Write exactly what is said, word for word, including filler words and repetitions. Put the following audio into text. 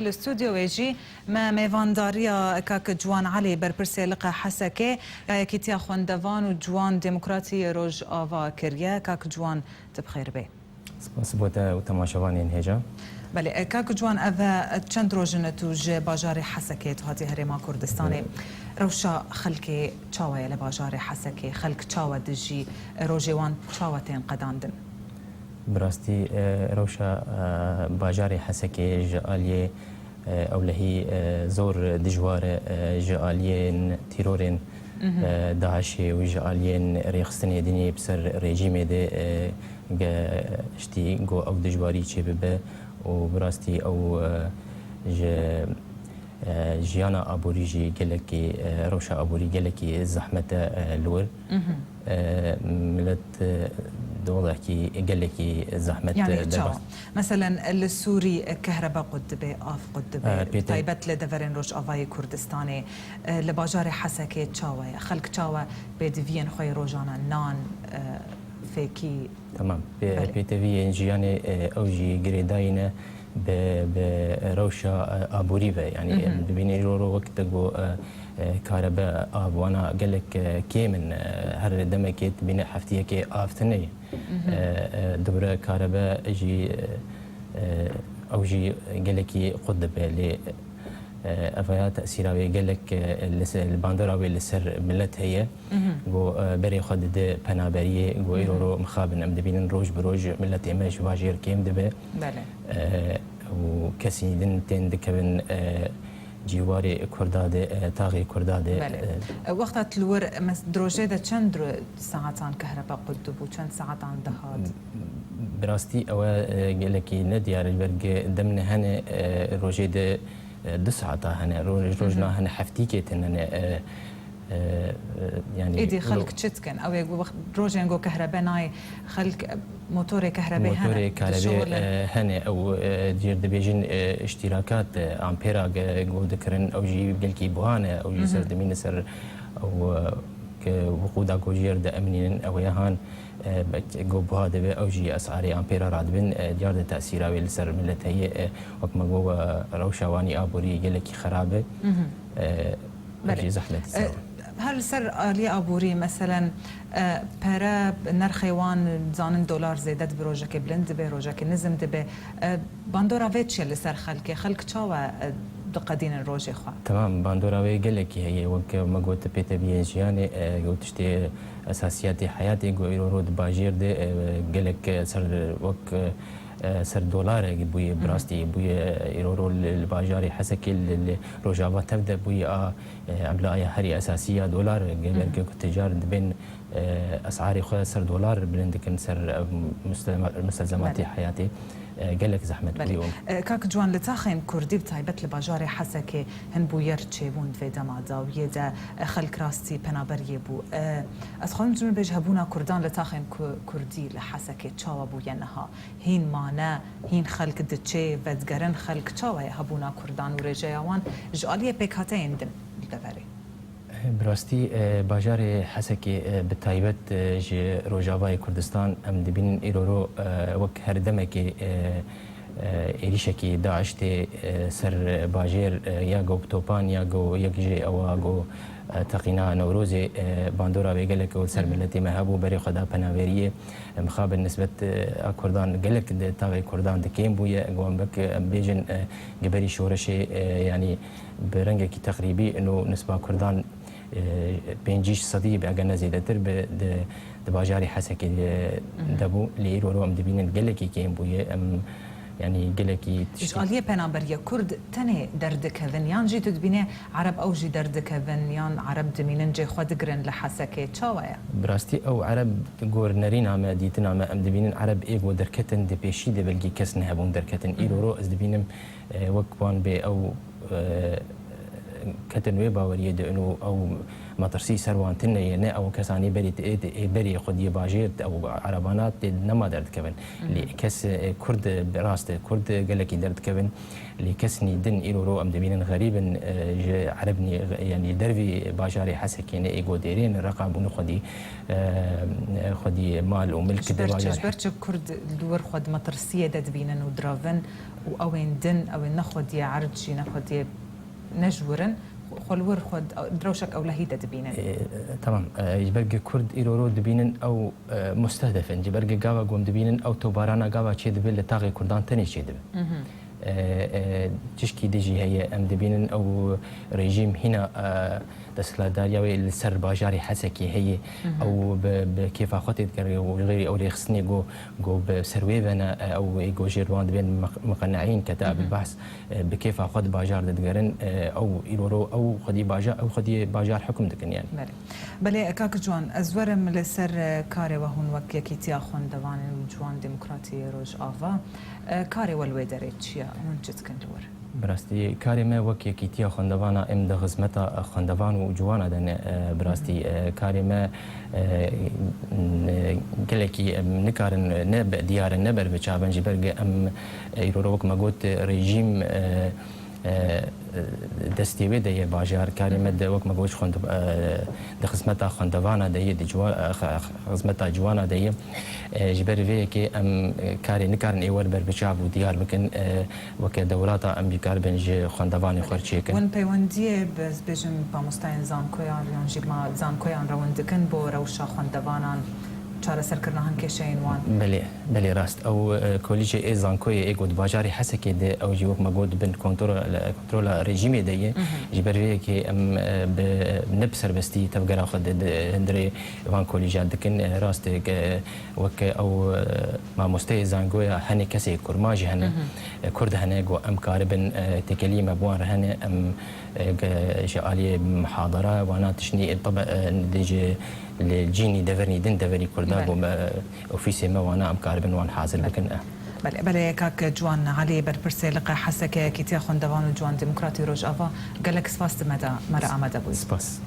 Li stûdyoyê jî me mêvandariya kak Ciwan Elî, berpirsê Liqa Hesekê, ya Yekîtiya Xwendevan û Ciwan Demokratî yê Rojava kiriye. Kak Ciwan, tu bi xêr bê. Spas bo te û temaşevanên hêja. Belê, e, kak Ciwan, ev e çend roj in tu ji bajarê Hesekê tu hatî Herêma Kurdistanê. Belê. Rewşa xelkê çawa ye li bajarê Hesekê? Xelk çawa dijî? Rojê wan çawa tên qedandin? Bi rastî, e, rewşa, e, bajarê Hesekê ji aliyê, e, ewlehî, e, zor dijwar e, e, ji aliyên tîrorên, Mhm. e, DAIŞê û ji aliyên rêxistinê dinê bi ser rejîmê de, e, ge-, ştî ku ew dijwarî çêbibe û bi rastî ew, e, ji, e, jiyana aborî jî gelekî, e, rewşa aborî gelekî zehmet e, e, li wir. Mhm. E, milet, e, di wextekî gelekî zehmet, Yanî e, çawa? derbas. Meselen, li Sûrî, e, kehrebe qut dibe, av qut dibe, E, pê te- taybet li deverên Rojavayê Kurdistanê, e, li bajarê Hesekê çawa ye? Xelk çawa pêdiviyên xwe yê rojane, nan, e, fêkî? Tamam. Pê-, Belê. pêteviyên jiyanê, e, ew jî girêdayî ne bi, bi rewşa, e, aborî ve. Yanî, Mhm. em dibînin îro ro wek te got, e, e, karebe, av wana gelek, e, kêm in. E, her demekê dibîne heftiyekê av tune ye. Mhm. E, e, dewre karebe jî, e, e, ew jî gelekî qut dibe. Lê, e, evaya tesîra wê gelek, e, li ser, li bandora wê li ser milet heye. Mhm. Ku, e, berê xwe dide penaberiyê, ku îro Mhm. ro mixabin em dibînin roj bi roj miletê me ji bajêr kêm dibe. Belê. E, û kesî din tên dikevin, e, cîwarê Kurda de, e, taxê Kurda de, Belê. e, E, wexta tu li wir, mes-, di rojê de çend ro-, saetan kehrebe qut dibû, çend saetan dihat? Bi rastî ew e, e, gelekî nediyar e, belkî demine hene, e, rojê de, e, du saeta hene, roj-, Hı hı. rojna hene heftîkê tune ne, e, e, e, yanî Êdî lo- xelk çi dikin? Ew ê ku wext rojên ku kehrebe nayê, xelk, e, motorê kehrebê hene, Motorê karebê, dişixulin. e, hene, ew, e, cêr dibêjin, e, îştîrakat, e, ampêra ge-, go dikirin, ew jî gelkî buha ne, ew jî Hı hı. ser dimîne ser, ew, e, ke wiqûda ku jêr de emnînin, ew ê han, e, be-, go buha dibe, ew jî esarê ampêra radibin, e, diyar de tesîra wê li ser milet heye, e, wek me got, e, rewşa wanî aborî gelekî xerab e. Mhm. E, Belê. Jî zehmet E, ser. Her li ser aliyê aborî, meselen, e, pere, nerxê wan, zanin dolar zêde dibe, rojekê bilind dibe, rojekê nizm dibe. E, bandora vê çi ye li ser xelkê? Xelk çawa, e, diqedînin rojê xwe? Tamam, bandora wê gelekî heye. Wek me got, pêteviyên jiyanê, e, got tiştê esasiyatê heyatê, got îro ro di bajêr de, e, gelek, e, ser wek, e, ser dolar e bûye, bi Hı hı. rastî bûye, e, îro ro li, li bajarê Hesekê, li, li Rojava tev de bûye a, e, emlaya herî esasî ya dolar, e, Hı hı. belkî ku ticar dibên, e, esarê xwe ser dolar bilind dikin, ser, e, mustema-, mustelzematê Belê. heyatê, e, gelek zehmet Belê. bûye. E, kak Ciwan, li taxên Kurdî, bi taybet li bajarê Hesekê hin bûyer çêbûn di vê dema dawiyê de, e, xelk rastî penaberiyê bû. E, ez xwazim ji min bêje hebûna Kurdan li taxên Ku-, Kurdî li Hesekê çawa bûye niha? Hîn mane, hîn xelk diçê, vedigerin, xelk çawa ye hebûna Kurdan û rêjeya wan ji aliyê pêkhateyên din li deverê? Bi rastî, e, bajarê Hesekê, e, bi taybet, e, ji Rojavayê Kurdistan em dibînin îro ro, e, wek her demekê, e, e, êrîşekî DAIŞ tê, e, ser bajêr, e, ya go bi topan ya go yek jê ewa go, e, teqîna Newrozê, e, bandora wê gelek ew li ser Hı hı. miletê me hebû, berê xwe da penaberiyê. Mixabin nisbet, e, a Kurdan gelek di tavê Kurdan di kêm bûye. Wan bek, e, em bêjin, e, giberî şoreşê, e, yanî bi rengekî teqrîbî ino nisba Kurdan, e, pêncî sedî bi eger ne zêdetir bi di, di bajarê Hesekê de, Mhm. de bû. Lê îro ro em dibînin gelekî kêm bûye. Em, yanî gelekî Ji tiştî aliyê penaberiyê Kurd tenê derdikevin yan jî tu dibînê Ereb ew jî derdikevin yan Ereb dimînin cê xwe digirin li Hesekê? Çawa ye? Bi rastî ew Ereb gor nerîna me, dîtina me, em dibînin Ereb ê go derketin di pêşî de belkî kes nehebûn derketin. Îro Mhm. ro ez dibînim, e, wek wan bê ew, e, ketin wê baweriyê de û ew metirsî ser wan tune ye, ne ew kesanî berî tê, ê berî xwediyê bajêr ew erebana tê nema derdikevin. Lê kes, e, Kurd, e, bi rast e, Kurd gelekî derdikevin. Lê kesnî din îro ro em dibînin xerîb in, e, ji Ereb nî, yanî ji dervî bajarê Hesekê ne ê go dêrên Reqa bûne xwedî, e, xwedî mal û milk Ji ber çi, dibajar. Ji ber çi Kurd li wir xwe di metirsiyê de dibînin û diravin û ew ên din, ew ên ne xwediyê erd jî ne xwediyê ne ji wir in, xwe li wir xwe di rewşek ewlehî de dibînin? E, tamam. E, ji ber ku Kurd îro ro dibînin ew, e, mustehdef in. Ji ber ku gava ku em dibînin ew tobarana gava çêdibe li taxê Kurdan tenê çêdibe. E, e, tişkî din jî heye, em dibînin ew rejîm hîna, e, desthilatdariya wê li ser bajarê Hesekê heye. Ew bi, bi kêfa xwe tê digere û xeyrî ew rêxistinê ku, ku bi ser wê ve ne, e, ew ê ku jêr wan dibên miq-, miqeneîn kete ebil behs, e, bi kêfa xwe di bajar de digerin, e, ew îro ro ew xwedî bajar, ew xwediyê bajar hukm dikin yanî. Belê. Belê, kak Ciwan, ez werim li ser, e, karê we hûn wek Yekîtiya Xwendevanên û Ciwan Demokratî Rojava. E, karê we li wê derê çi ye? Hûn çi dikin li wir? Bi rastî karê me wek Yekîtiya Xwendevana em di xizmeta xwendevan û ciwana de ne, e, bi rastî, e, karê me, e, n-, gelekî em nikarin ne be-, diyar in, ne ber bi çav in, ji ber ku em, e, îro wek me got, rejîm, e, e, destê wê de ye bajar. Karê me de wek me got xwend-, e, di xizmeta xwendevana de ye, di ciwa-, e, xe-, xizmeta ciwana de ye. E, ji ber vê yekê em, e, karê nikarin ê wer ber bi çav û diyar bikin. E, weke dewlata em jî karibin ji xwendevanê xwe re çêkin. Hûn peywendiyê bi, ez bêjim, mamostayên zankoyan yan jî ma-, zankoyan re hûn dikin bo rewşa xwendevanan, çareserkirina hin kêşeyên wan? Belê, belê rast. Ew, e, kolîjê ê zankoyê ê ku di bajarê Hesekê de, ew jî wek me got bin kontrola, kontrola rejîmê de ye. Ji ber vê yekê em, e, bi, ne bi serbestî tevgera xwe di, di hundirê van kolîja dikin. E, rast e, wek ew, e, mamosteyê zangoya hene kesê Kurman jî hene, e, Kurd hene, ku em karibin, e, têkelî me bi wan re hene, em, e, ge-, ji aliyê mihadara wana tiştî, e, tabe, e, dê ji li cînî deverî din deverî Kurda, belê, ku me, ofîsê me wana em karibin wan hazir, belê, bikin, e. Belê, belê, kak Ciwan Elî, berpirsê Liqa Hesekê Yekîtiya Xwendevan û Ciwan Demokratî Rojava, gelek spas tu me da, me re amade bûyî. Spas.